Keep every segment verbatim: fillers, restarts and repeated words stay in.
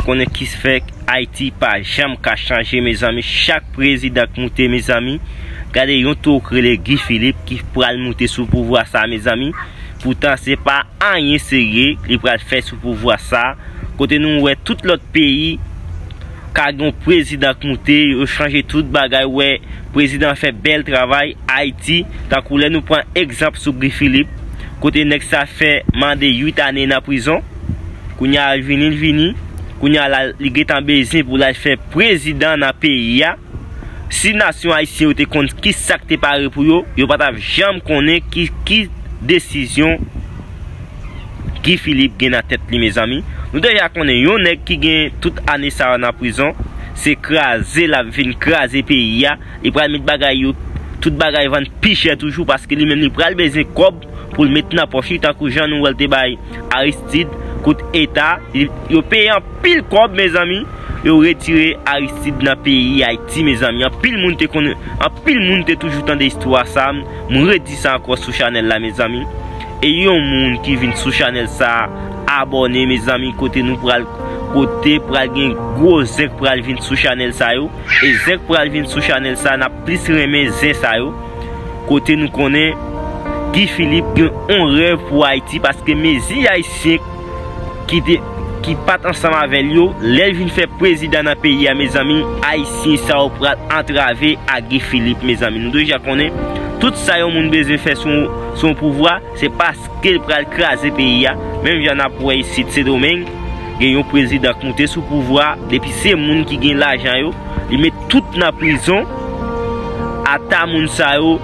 Konnen ki fè Ayiti pa janm ka chanje, mezanmi. Chak prezidan k moute, mezanmi, gade yon towo k rele Guy Philippe ki pral moute sou pouvwa sa, mezanmi. Poutan, se pa anyen serye li pral fè sou pouvwa sa. Kote nou wè tout lòt peyi ka gen yon prezidan k moute, yo chanje tout bagay, wè prezidan fè bèl travay. Ayiti, tankou lè nou pran egzanp sou Guy Philippe, kote nèg sa fè mande uit ane nan prizon, kounye a l vini, l vini, kounye a la, li gentan bezwen pou l al fè prezidan nan peyi a. Si nasyon ayisyen yo te konn ki sa k te pare pou yo, yo pa t ap janm konnen ki, ki desizyon Guy Philippe gen nan tèt li, mezanmi. Nou deja konnen yon nèg ki gen tout ane sa yo nan prizon, se kraze l ap vin kraze peyi a. Li pral met bagay yo, tout bagay vann pi chè toujou, paske li menm li pral bezwen kòb pou l met nan pòch li, tankou jan nou wè l te bay Aristide kout eta. Li, yo peye anpil kòb, mezanmi. Yo retire Aristide nan peyi Ayiti, mezanmi. Anpil moun te konn, anpil moun te toujou tande istwa sa. M redi sa ankò sou chanèl la, mezanmi. E yon moun ki vin sou chanèl sa, abòne, mezanmi, kote nou pral, kote pral gen gwo zen k pral vin sou chanèl sa yo. E zen k pral vin sou chanèl sa, n ap plis renmen zen sa yo. Kote nou konnen Guy Philippe gen yon rèv pou Ayiti, paske mezi ayisyen ki te, ki pa t ansanm avè l yo, lè l vin fè prezidan nan peyi a, mezanmi, ayisyen sa yo pral antrave a Guy Philippe, mezanmi. Nou deja konnen tout sa yon moun bezwen fè sou, sou yon pouvwa, se paske l pral kraze peyi a. Menm jan n ap wè isit Sendomeng, gen yon prezidan k moute sou pouvwa, depi se moun ki gen lajan yo, li met tout nan prizon. Ata moun sa yo,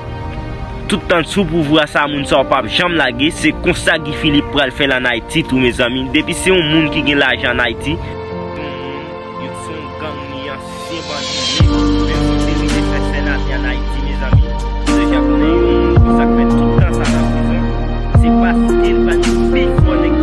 tout tan sou pouvwa sa, moun sa yo p ap janm lage. Se konsa Guy Philippe pral fè l ann Ayiti tou, mezanmi. Depi se yon moun ki gen lajan ann Ayiti, yon, se yon gang li, ansyen bandi li ye. Menm si te rive fè senatè ann Ayiti, mezanmi, nou deja konnen yon moun konsa k fè tout tan sa nan prizon, se paske l pa gen pi fò nèg